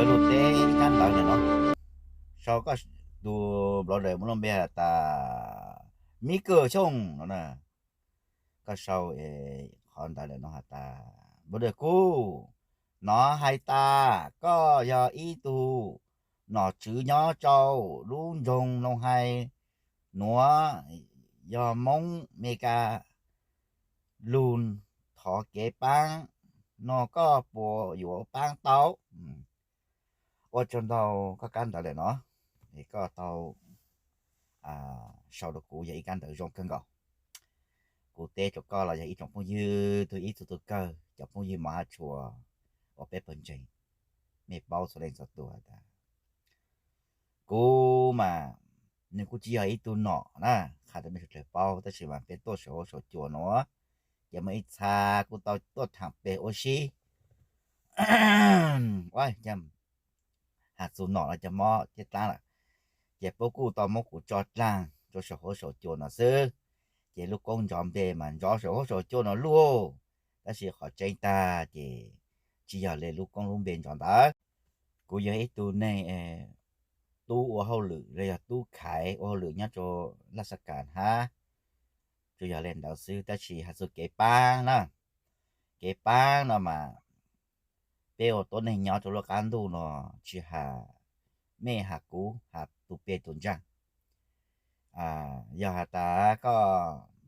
Lug teb ib kab ntawv no, sau koj tus blogger muaj lub npe has tas Mib Kawm Xyooj no na. Koj sau qhov ntawv no has tas, blogger kuj, nov hais tas koj yog ib tug nom tswv nyob rau lub nroog Looj Hais nuav, yog Moob Mes Kas lug thov kev paab no, koj puas yuav paab tau? Ua tsaug ntau koj kab ntawv lawm no, es koj tau sau rau kuv yog ib kab ntawv zoo kawg nkaus. Kuv teb rau koj los yog ib tsoom phooj ywg tug ib tug tug kawg, cov phooj ywg mos hab tshua uas peb pawg ntseeg, mej paub txhua leej txhua tug has tas kuv mas, nws kuj tsis yog ib tug nom na, qha rau mej sawv dlawg paub, tab sis mas peb tuaj saum huab saum cua nuav, ces muaj ib txha kuj tau tuaj thaam peg ua si, has txug nom los cov mob thiab dlaab lawm, ces puab kuj tau muab kuv tso dlaag rua saum huab saum cua no xwb. Ces lub koob ntsov npe mas ntsov saum huab saum cua no lauj, tab sis qhov tseeb tag ces tsis yog le lub koob lub npe ntsov ntawd. Kuv yog ib tug neeg tub ua hauj lwm los yog tub khaiv ua hauj lwm nyob rua laj xab kas hab, tsuas yog le ntawd xwb, tab sis has txug kev paab na, kev paab no mas peb ua tuab neeg nyob rua lub qab ntuj no, tsis has mej has kuv has tus peg tus ntsaag, yog has tas koj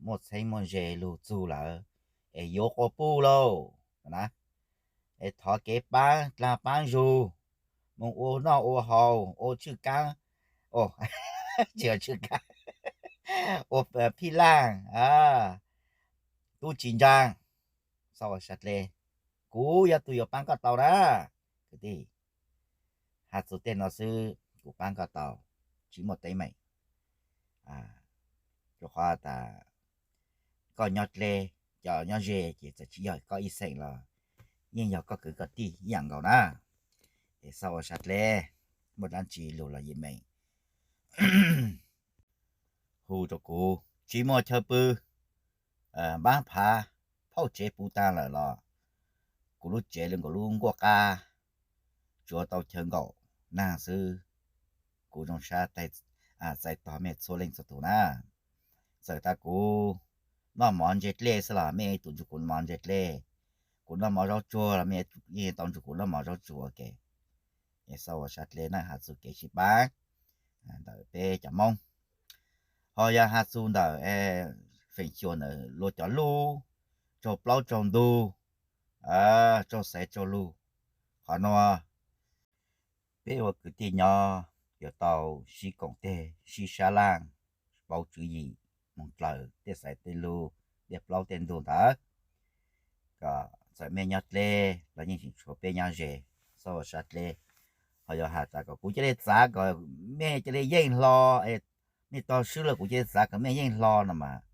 muaj txheeb muaj ze lug txug lawm es yuav quas puj lauj na, es thov kev paab dlaag paab zug, moog ua noj ua haus, ua tswj kaab, tsis ua tswj kaab, ua phij laaj, tub tsis ntsaag, xav ua sab dleb, kuv yog tug yuav paab koj tau na. Kwv tij, has txug tej no xwb kuv paab koj tau, tsis muaj teeb meem. Rua qhov tas koj nyob dleb, cov nyob ze ces txawm tsis yog koj ib xeem los yeej yog koj kwv koj tij ib yaam nkaus na. Es xav ua sab dleb, muaj dlaab tsi lug los yim meem hu rua kuv, tsis muaj chaw pw, npaab phav, phauj tsev puv taag lawm los kuv lub tsev le nkaus lub nkuaj qab, tsuav tau chaw nkaum naag xwb. Kuv zoo sab txais tog mej txhua leej txhua tug na. Txawm tas kuv noj mov ntse dlej xwb los mej yeej tau nrug kuv noj mov ntse dlej, kuv noj mov zaub tsuag los mej yeej tau nrug kuv noj mov zaub tsuag ua ke. Es xav ua sab dleb na, has txug kev sib paab ntawm peb cov Moob. Ho yog has txug ntawm feem xyuam ntawm luag cov lub, tsaug plaub tsaug ntug, tsaug xaiv tsaug lug, qhov nuav peb ua kwv tij nyob yuav tau sib koom teg, sib sab laaj, pauv tswv yim, moog dlaws tej xaiv tej lug, tej plaub tej ntug ntawd. Kom txawm mej nyob dleb los yeej tseem tshuav peb nyob ze, xav ua sab dleb. Ho yog has tas kom kuv ca le txav kom mej ca le yeej hlo, mej tog swb los kuv ca le txav kom mej yeej hlo no mas,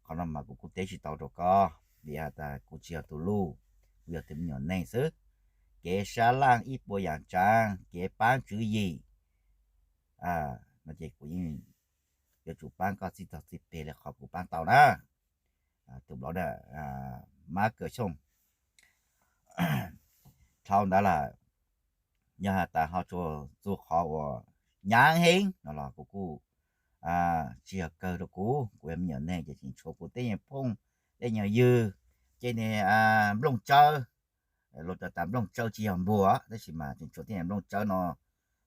qhov no mas kuv kuj teb tsis tau rua koj, vim has tas kuv tsis yog tug luj, kuv yog tug me nyuam neeg xwb. Kev sab laaj ib puas yaam tsaav, kev paab tswv yim, no ces kuv yeej yuav tsum paab koj txij tog txij peg le qhov kuv paab tau na. Tus blogger Mab Kawm Xyooj, dhau ntawd lawm, yog has tas ho tsuas txug qhov uas nyaav heev no los kuv kuj tsis yog kawg rua kuv, kuv yog me nyuam neeg ces tseem tshuav kuv tej nyuag phooj tej nyuag ywg, ces nws nplooj tsawb, luag tas nplooj tsawb tsis yog npuag, tab sis mas tseem tshuav tej nyuag nplooj tsawb no,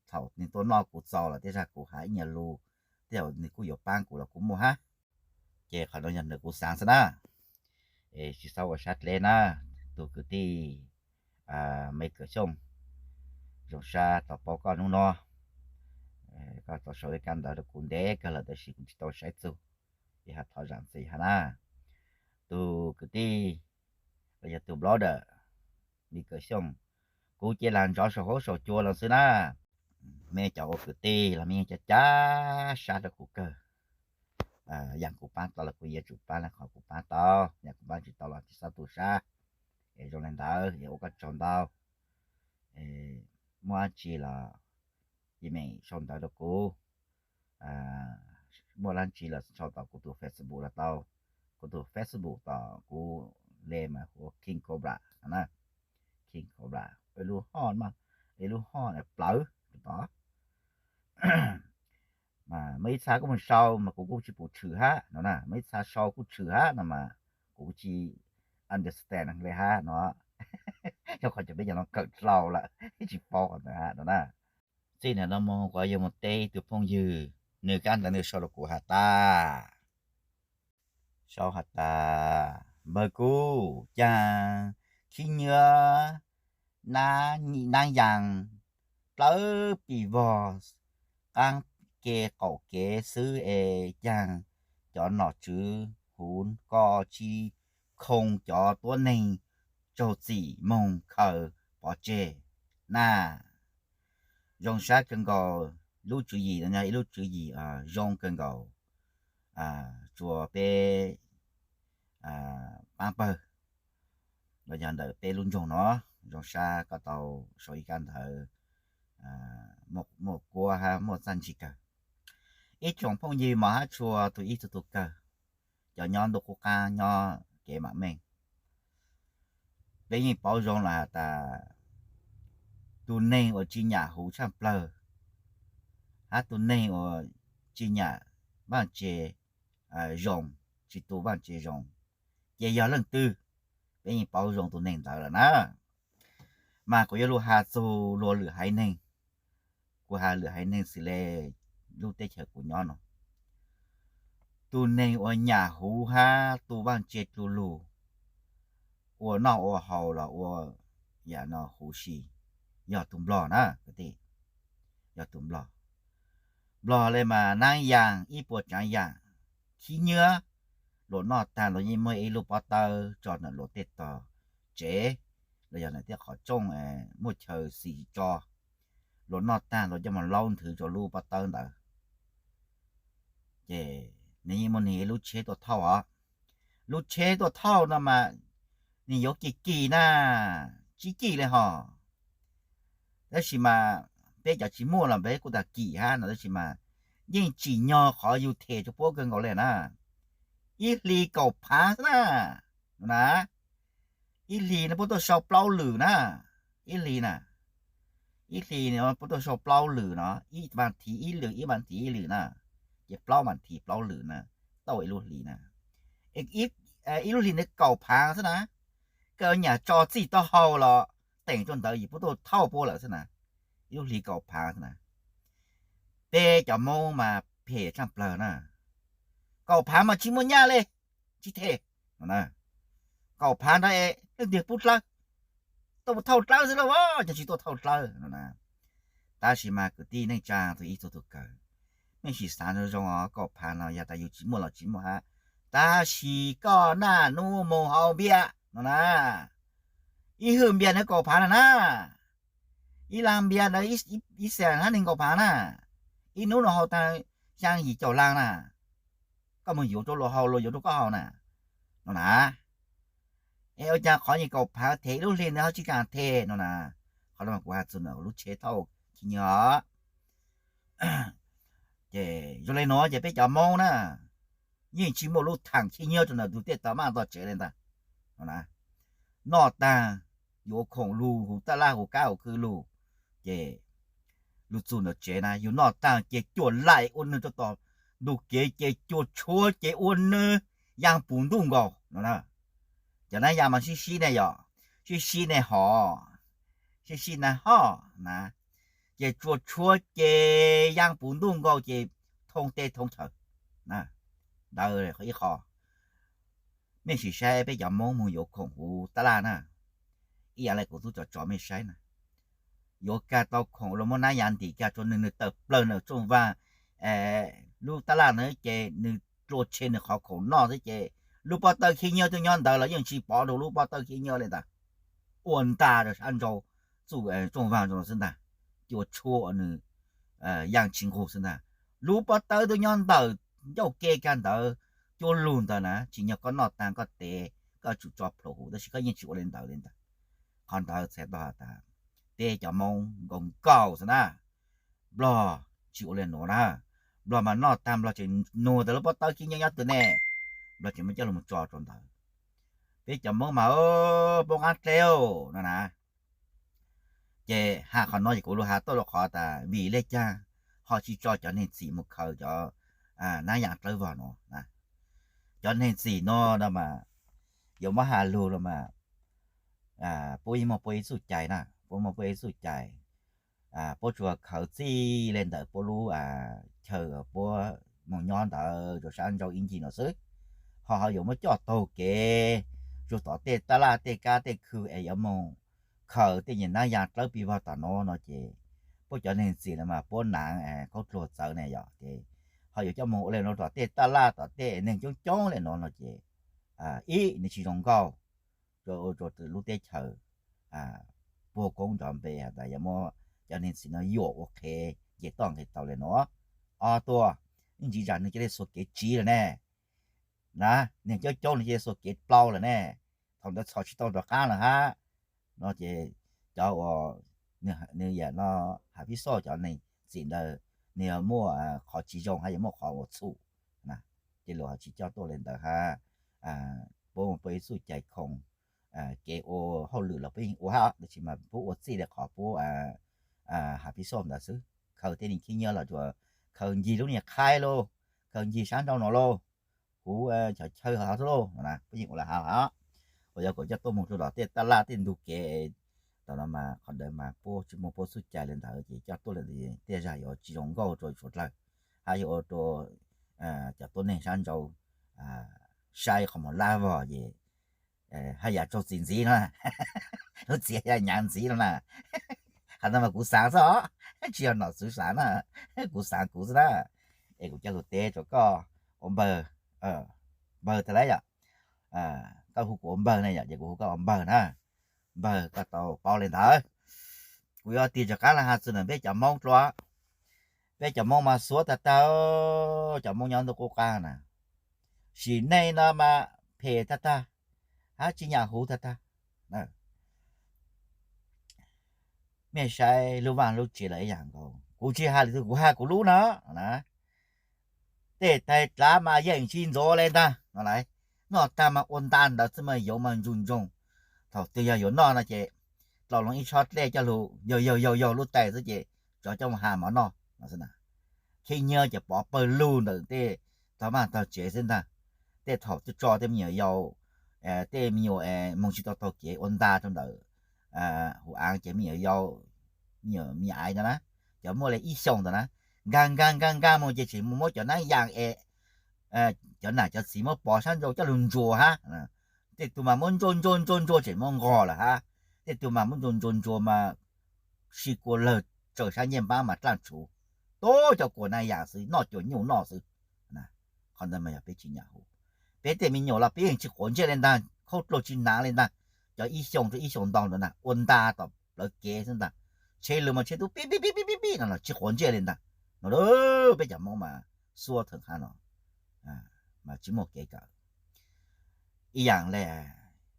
thaum nws tuaj noj kuv txaus lawm tej zag kuv has ib nyuag lus, tej zaum nws kuj yuav paab kuv los kuj muaj hab. Ces qhov no yog ntawm kuv xaav xwb na. Es tsis txhob ua sab dleb na, tus kwv tij Mab Kawm Xyooj, zoo sab tau paub koj hnub no. Koj tau sau ib kab ntawv rau kuv ntev kawg lawm tab sis kuv tsis tau saib txug, es has thov zaam txim hab na. Tus kwv tij los yog tus blogger Mab Kawm Xyooj, kuv cia lam nrov saum huab saum cua los xwb na. Mej cov ua kwv tij los mej yeej cov cab sab rau kuv kawg. Yaam kuv paab tau los kuv yuav tsum paab le qhov kuv paab tau, yaam kuv paab tsis tau los tsis txhob tu sab. Es zoo le ntawd, es ua koj tsaug ntau. Muaj dlaab tsi los yim meem sau ntawv rau kuv, muaj dlaab tsi los sau tom kuv tus Facebook los tau. Kuv tus Facebook tom kuv le mas hu ua King Cobra na, King Cobra. Peb lub hoj mas peb lub hoj plawv tod. Mas muaj ib txha kuj mus sau mas kuv kuj tsis pum tshwm hab no na, muaj ib txha sau kuj tshwm hab no mas kuv tsis understand le hab no. Yog qhov cov peb cov no kawm dlau lawm tsis paub qhov ntawd hab no na. Txij ntawm no mus kuv yuav mus teb ib tug phooj ywg, nws kab ntawv nws sau rau kuv has tas, sau has tas, npawg Kub, caag khib nyiab naab yaas dlawb pis vog qaab ke qaum kev xwb es caag cov nom tswv huv koj tsi khoo cov tuab neeg tsaug txim moog khaws pov tseg na. Zoo sab kawg nkaus, lub tswv yim no yog ib lub tswv yim zoo kawg nkaus rua peb paab pawg los yog ntawm peb lub nroog no. Zoo sab koj tau sau ib kab ntawv muaj kuab hab muaj txaj ntsig kawg. Ib tsoom phooj ywg mos hab tshua tug ib txug tug kawg, cov nyob ntuj qub qaab nyob kev maam meej, peb yeej paub zoo lawm has tas tug neeg uas tsi nyam huv tshaaj plawg hab tug neeg uas tsi nyam vaaj tse zoo, tsi tu vaaj tse zoo, ces yog leej twg, peb yeej paub zoo tug neeg ntawd lawm na. Mas kuv yuav lug has txug luag lwm haiv neeg, kuv has lwm haiv neeg xws le lub teb chaws kuv nyob no, tug neeg uas nyam huv hab tu vaaj tse du lug, ua noj ua haus los ua yam no huv si, yog tug nplog na kwv tij, yog tug nplog. Nplog le mas naab yaas ib puas tsaav yaam, khib nyiab, luag noj taag luag yeej muaj ib lub pob tawb tso ntawm luag tej tog tsev los yog ntawm tej qhov tsooj muaj chaw xis tso, luag noj taag luag coj moog laub nthwv rua lub pob tawb ntawd. Ces nwg yeej muaj nwg ib lub tsheb tuaj thauj os. Lub tsheb tuaj thauj no mas nwg yuav kim kim na, tsi kim le hos. Tab sis mas peb cov tsis muaj los peb kuj tas kim hab no, tab sis mas yeej tsim nyog qhov yug them rua puab kawg nkaus le na. Ib hlis kaum phaav xwb na, no na. Ib hlis no puab tuaj sau plaub lwm na, ib hlis na, ib hlis puab tuaj sau plaub lwm no, ib vas thiv ib lwm, ib vas thiv ib lwm na, ces plaub vas thiv plaub lwm na, tauj ib lub hlis na. Ib lub hlis ntawd kaum phaav xwb na, koj nyam tso txij taub hau los teem rua ntawd yim puab tuaj thauj puab lawm xwb na, ib lub hlis kaum phaav xwb na. Peb cov Moob mas phem tshaaj plawg na, kaum phaav mas tsis muaj nyaj le, tsis them no na. Kaum phaav ntawd es leej twg pub dlawb, tuaj thauj dlawb xwb lauj, cov tsis tuaj thauj dlawb no na. Tab sis mas kwv tij neej tsaa tug ib txug tug kawg, mej sim xaav zoo zoo os, kaum phaav no yog tas yug tsis muaj los tsis muaj hab, tab sis koj naj nub moog haus npias no na, ib hwj npias ntawd kaum phaav na na, ib laag npias ntawd ib xees hab neeg kaum phaav na, ib nub no haus taag xyaa yim caum laag na, koj moog yuav rua luag haus luag yuav rua koj haus na, no na. Es ua caag qhov nyuas kaum phaav them ib lub hli ntawd ho tsi kaam them no na. Qhov no kuv has txug ntawm lub tsheb thauj khib nyiab. Ces zoo le nuav ces peb cov Moob na, yeej tsi muaj lub thaam khib nyiab rua ntawm tug tej tog maj tog tsev le ntag no na. Noj taag yuav khoom lug huv taj laj huv kab huv khw lug, ces lug txug ntawm tsev na yug noj taag ces cuam laim ua nwg rua tom ntug kev ces cua tshuab ces ua nwg yaa puv ntuj nkaus no na. Cov naab yaa mas sib sib ne yom, sib sib ne hov, sib sib na hov na, ces cua tshuab ces yaa puv ntuj nkaus ces thoob teb thoob chaw na. Ntawd ib qho. Mej sim saib peb cov Moob moog yuav khoom huv taj laj na, ib yaam le kuv tub tso tso mej saib na, yuav kag tau khoom los muab naab yaa ntim kag rua nwg, nwg tawm plawg ntawm tsooj vaag, lub taj laj ntawd ces nwg dlua tshe nwg qhov khoom noj xwb ces lub pob tawb khib nyiab twb nyob ntawd los yeej tsi pov rua lub pob tawb khib nyiab le ntag. Ua nta rua sab nrau txuj tsooj vaag rua xwb ntag, cua tshuab ua nwg yaa tsi nqug xwb ntag. Lub pob tawb twb nyob ntawm ncauj ke kag ntawd, cua lug ntawd na, tsim nyog koj noj taag koj tev koj tsum tso plhuav huv, tab sis koj yeej tsis ua le ntawd le ntag. Qhov ntawd txhais tau has tas peb cov Moob nkaus nkaus xwb na. Nplog tsis ua le nuav na. Nplog mas noj taag Nplog tseem nug tas lub pob tawb khib nyiab nyob twg ne, Nplog tseem muab coj lug mus tso rua ntawd. Peb cov Moob mas poob qaab dleb no na. Ces has qhov no ces kuv lug has tuaj rau qhov tas vim le caag ho tsi tso cov neeg txim mus khaws cov nab yaam dlawb vog no. Cov neeg txim no no mas yuav muab has lug los mas puab yeej muaj puab ib txuj cai na, puab muaj puab ib txuj cai. Puab tsuas khaws txij le ntawm puab lub chaw puab moog nyob ntawd rua sab nrau ib ncig no xwb, ho ho yuav muab coj taug kev rua tom tej taj laj tej kab tej khw es yuav moog khaws tej nyuas nab ya dlawb pig vog tom no no ces puab cov neeg txim no mas puab naav khaub dluag txawv ne yom, ces ho yuav coj moog ua le no tom tej taj laj tom tej neeg coob coob le no no ces ib, nws tsi zoo nkauj rua lub teb chaws puag koob nrov npe has tas yuav muab cov neeg txim no yuam ua qhev nce toj nqis tau le no. Ob tuaj, ib ntsis zag nwg ca le xuas kev tsiv lawm ne, na, neeg coob coob nwg ca le xuas kev dlau lawm ne, thaum ntawd txhos tsi tau rov qaab lawm hab. No ces cov uas nwg yam no has pib xoj cov neeg txim ntawd nwg yuav muaj qhov tsi zoo hab yuav muaj qhov ua txhum, ces luas ho tsi coj tuaj le ntawd hab. Puab muaj puab ib txuj cai khoom, kev ua hauj lwm los puab yeej ua hab, tab sis mas puab ua txij le qhov puab has pib xoj ntawd xwb, khaws tej neeg khib nyiab los tsuas khaws ncig lub niag qhaib lauj, khaws ncig sab nrau no lauj, huv cov chaw hov xwb lauj, puab yeej ua le hab. Uas yog kuas coj tuaj moog rua tom tej taj laj tej ntug kev, tam no mas qhov ntawd mas puab tsi muaj puab txuj cai le ntawd ces coj tuaj le ntawd tej zag yuav tsi zoo nkauj rua suav dlawg, hab yuav ua rua cov tuab neeg sab nrau saib qhov muag lab vog ces haj yam raug txim ntxiv no, lub txim haj yam ntxiv no na. Qhov ntawd mas kuv xaav xwb os, tsi yog nom tswv xaav na, kuv xaav kuv xwb na. Es kuv coj lug teb rua koj ua npawg, npawg tag lawm yom, koj hu kuv ua npawg ne yom, ces kuv hu koj ua npawg na. Npawg, koj tau paub le ntawd, kuv yuav tig rov qaab los has txug ntawm peb cov Moob dlua. Peb cov Moob mas xuav tag tag, cov Moob nyob ntuj qub qab na, sim neej no mas phem tag tag, hab tsi nyam huv tag tag. Mej saib lub vaaj lub tsev los ib yaam nkaus, kuv tsi has lwm tug, kuv has kuv lub na. Tej tais dlav mas yeej tsi ntxuav le ntag no lauj. Noj tag mas ua nta ntawd xwb mas yuav mas ntsoog ntsoog. Thaum twg yog yuav noj no ces dloo loo ib tshob dlej coj lug yaug yaug yaug yaug lub tais xwb ces tsov coj mus has mov noj no xwb na. Khib nyiab ces pov pawg lug ntawm tej tog vaj tog tsev xwb ntag. Tej thaum twb tso tej me nyuam yaus, tej me nyuam moog tsi tau taug kev ua nta rau ntawm huv aav ces me nyuam yaus, me nyuam me nyuam aiv ntawd na, cov muaj le ib xyoos ntawd na, nkag nkag nkag nkag mus ces tseem mus muab cov nab yas es cov nam cov txiv muab pov sab nrau coj lug ntsuas hab. Tej tug mas muab ntsuas ntsuas ntsuas ntsuas tseem muab nqos lawm hab. Tej tug mas muab ntsuas ntsuas ntsuas mas sib kua lawg tsaws sab ncej npaab mas dlaaj tshuv, tub cov kuas nab yas xwb, noj cuag nyuj noj xwb. Qhov ntawd mas yog peb tsis nyam huv. Peb tej me nyuam los peb yeej tsis quav ntsej le ntag, khaub dluag tsis hnav le ntag. Cov ib xyoos rau ib xyoos ntau ntawd na ua nta tom plawv kev xwb ntag. Tsheb lug mas tsheb tub pib pib pib pib pib pib no los tsis quav ntsej le ntag. No peb cov Moob mas xuab theem hab no mas tsis muaj kev kawm. Ib yaam le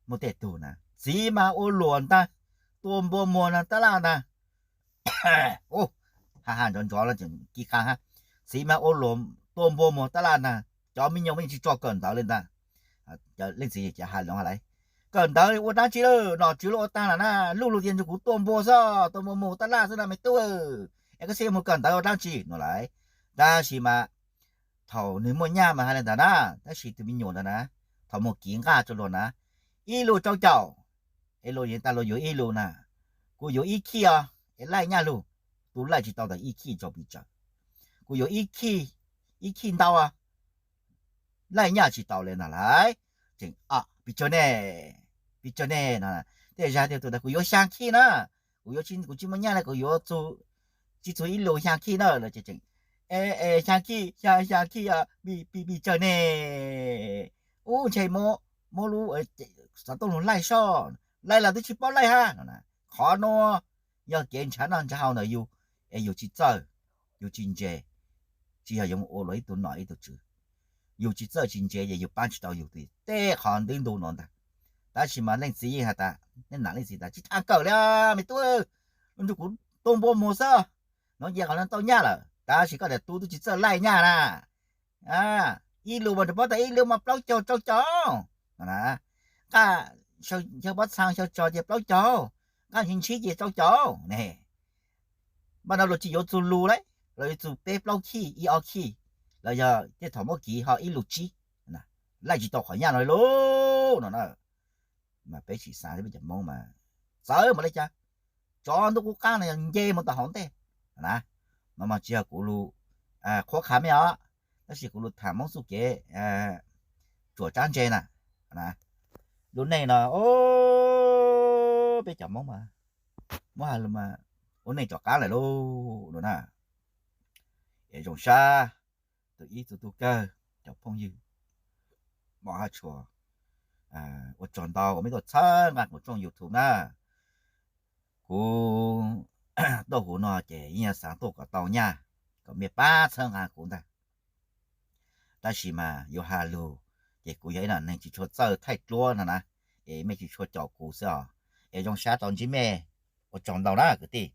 muaj tej tug na txiv mas ua luam ntag, tua npua muag no tab laj ntag. Ha ha nrov nrov kis qha hab, txiv mas ua luam tua npua muag tab laj ntag, cov me nyuam mas yeej tsis tso kawm ntawv le ntag. Leej txiv ces has loo hais lawm, kawm ntawv ua dlaab tsi lawm, nom tswv lawv ua taag lawm na, luj lug tias nrug kuv tua npua xwb, tua npua muag tab laj xwb na me tub, es koj xav yuav moog kawm ntawv ua dlaab tsi no lauj. Tab sis mas thaum nwg muaj nyaj mas has le ntawd na, tab sis tus me nyuam ntawd na, thaum muag kiv nqaj rua luag na, ib lus rau caum, es luag yeej tas luag yuav ib lus na, kuv yuav ib khij os, es laij nyaj lug, tus laij tsis tau tas ib khij rau pes tsawg, kuv yuav ib khij ntau, laij nyaj tsis tau le ntag lauj. Tseem pes tsawg ne, pes tsawg ne no, tej zag tias tus ntawd kuv yuav xyaa khij na, kuv yuav, kuv tsis muaj nyaj le kuv yuav tsi txug ib lus xyaa khij na, lawv tseem, xyaa khij, xyaa khij, pes tsawg ne, ub ntshe muab lub xov tooj lug laij soj, laij los twb tsis paub laij hab no. Qhov nuav yog kev nrhav noj nrhav haus ntawm yug, es yug tsis txawj, yug tsis ntse, tsis yog yuav ua luag ib tug nom ib tug tswv. Yug tsis txawj tsis ntse ces yug paab tsis tau yug tej qhov ntwb ntug nuav ntag. Tab sis mas leej txiv yeej has tas, leej nam leej txiv tas tsis txhob kawm le me tub, nrug kuv tua npua muag xwb, nuav ces qhov nuav tau nyaj lawm, tab sis koj daim tub twb tsis txawj laij nyaj na. Ib lus mas rau paub tas ib lus mas plaub caug rau caum, nqaj xyaw pob txhaa xyaw tsog ces plaub caug, qaab ntshib ntshib ces tau caum ne. Npaj no luag tsis yuav txug lus lawm, luag yuav txug peb plaub khij ib ob khij, los yog tej thaum muab kiv ho ib lus tsib, laij tsis tau qhov nyaj no li lub no na. Mas peb tsis xav, peb cov Moob mas txawv mas le caag, tsov ntuj qub qaab no yog nce mus tom hauv ntej na. No mas tsis yog kuv lus qhuab qha mej os, tab sis kuv lus tham Moob txuj kev tsuam tsab ntse na. Lub neej no peb cov Moob mas muab has lug mas ua neej rov qaab lawm lauj no na. Es zoo sab tug ib tug tub kawg, cov phooj ywg, mej hab tshua ua tsaug ntau uas mej tuaj txhawb nqa kuv tshooj YouTube na. Kuv tuaj huv no ces yeej xav tuaj kom tau nyaj, kom mej pab txhawb nqa kuv ntag. Tab sis mas yuav has lug ces kuv yog ib nom neeg tsis tshua txawj thaij duab no na, es mej tsis tshua caum kuv xwb os. Es zoo sab tau ntsib mej, ua tsaug ntau na kwv tij.